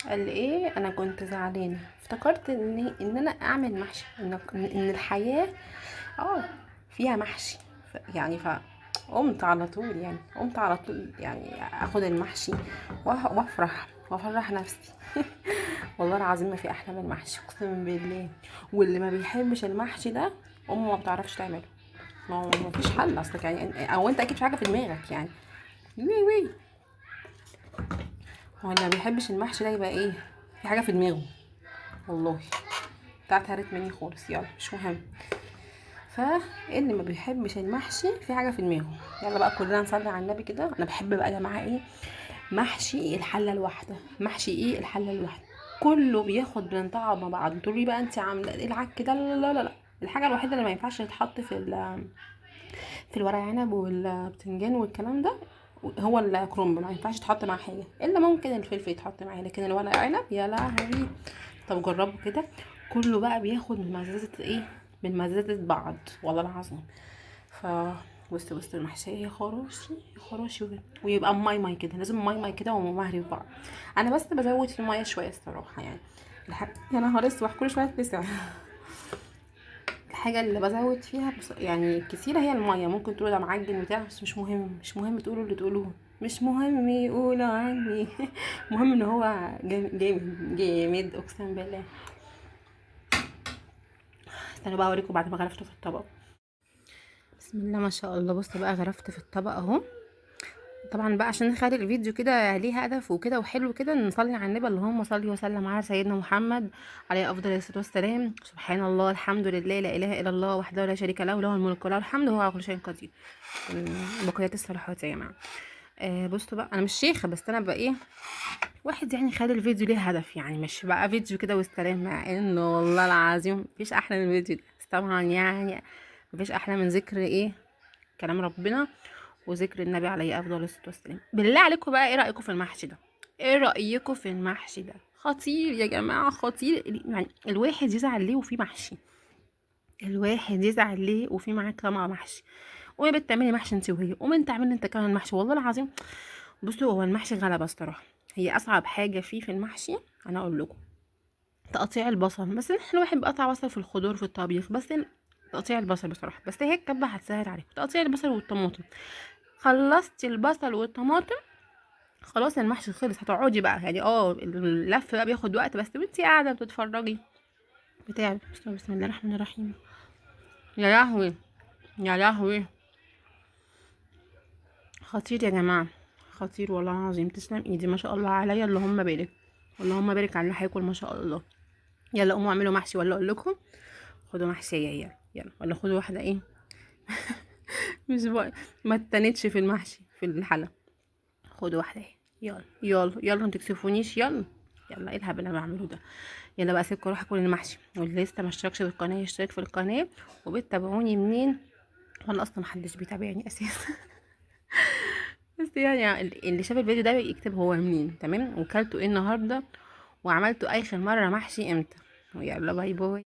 قال ايه؟ انا كنت زعلانة، افتكرت ان انا اعمل محشي، ان الحياة فيها محشي. يعني فقمت على طول، يعني قمت على طول، يعني اخد المحشي وافرح وافرح نفسي. والله العظيم ما في احلى من المحشي، اقسم بالله. واللي ما بيحبش المحشي ده امه ما بتعرفش تعمله، ما هو ما فيش حل اصلك يعني، او انت اكيد في حاجة في دماغك يعني. وي وي، هو اللي ما بيحبش المحشي ده يبقى ايه؟ في حاجة في دماغه. والله بتاعت هرت مني خالص، يلا مش مهم. فاللي ما بيحبش المحشي في حاجة في دماغه. يلا بقى كلنا نصلي على النبي كده. انا بحب بقى يا جماعة ايه؟ محشي الحلة الواحدة. محشي ايه؟ الحلة الواحدة. كله بياخد من طعم بعض. تقولي لي بقى انت عامله ايه العك ده؟ لا لا لا لا، الحاجة الوحيدة اللي ما ينفعش تتحط في الورق عنب والبتنجان والكلام ده هو الكرنب، ما ينفعش يتحط مع حاجة، الا ممكن الفلفل يتحط معاه، لكن الورق عنب يا لهوي. طب جربوا كده، كله بقى بياخد من مزازه ايه؟ من مزازه بعض والله العظيم. ف بص المحشيه، يا خراشي يا خراشي، ويبقى ماي ماي كده، لازم ماي ماي كده ومهري في بعض. انا بس بزود في المية شوية الصراحة يعني. يا نهار اسود، كل شوية اتلسع. الحاجة اللي بزود فيها يعني كتيرة هي المية. ممكن تقولوا ده معجن بتاع، بس مش مهم، مش مهم تقولوا اللي تقولوه، مش مهم يقولوا عني. المهم ان هو جامد جامد اقسم بالله. استنوا بقى اوريكم بعد ما غرفته في الطبق. بسم الله ما شاء الله. بصوا بقى غرفت في الطبق اهو. طبعا بقى عشان نخلي الفيديو كده ليه هدف وكده وحلو كده، نصلي على النبي، اللهم صل وسلم على سيدنا محمد عليه افضل الصلاة والسلام. سبحان الله، الحمد لله، لا اله الا الله وحده لا شريك له، له الملك وله الحمد وهو على كل شيء قدير. بقيات الصلاحات يا جماعة. بصوا بقى، انا مش شيخه، بس انا بقى ايه، واحد يعني خلي الفيديو ليه هدف، يعني مش بقى فيديو كده والسلام، مع انه والله العظيم مفيش احلى من الفيديو ده، بس طبعا يعني مفيش احلى من ذكر ايه؟ كلام ربنا وذكر النبي عليه افضل الصلاة والسلام. بالله عليكم بقى، ايه رايكم في المحشي ده؟ ايه رايكم في المحشي ده؟ خطير يا جماعة، خطير. يعني الواحد يزعل ليه وفي محشي؟ الواحد يزعل ليه وفي معاك طبق محشي؟ قومي يا بنت اعملي محشي انت وهي، قومي انت اعملي انت كمان محشي والله العظيم. بصوا هو المحشي غلبه الصراحة، هي اصعب حاجة فيه في المحشي انا اقول لكم تقطيع البصل، بس احنا الواحد بيقطع بصل في الخضار في الطبيخ، بس تقطيع البصل بصراحة، بس هي الكبه هتسهل عليكم تقطيع البصل والطماطم. خلصتي البصل والطماطم خلاص المحشي خلص، هتقعدي بقى يعني اللف بقى بياخد وقت، بس وانتي قاعدة بتتفرجي بتاع. بسم الله الرحمن الرحيم. يا لهوي يا لهوي، خطير يا جماعة، خطير والله العظيم. تسلم ايدي ما شاء الله عليا، اللهم بارك، اللهم بارك على اللي هياكل ما شاء الله. يلا قوموا اعملوا محشي، ولا اقول لكم خدوا محشيه، يلا يلا، ولا خدوا واحدة ايه. مش بقى ما اتنتش في المحشي في الحلة، خدوا واحدة اهي. يلا يلا يلا، ما تكسفونيش، يلا يلا. ايه الهبل اللي انا بعمله ده؟ يلا بقى سيبكم اروح اكل المحشي، واللي لسه ما اشتركش في القناة يشترك في القناة. وبتتابعوني منين؟ وانا اصلا محدش بيتابعني اساسا. بس يعني اللي شاف الفيديو ده يكتب هو منين، تمام؟ وكلتوا ايه النهارده؟ وعملتوا اخر مرة محشي امتى؟ ويلا باي باي.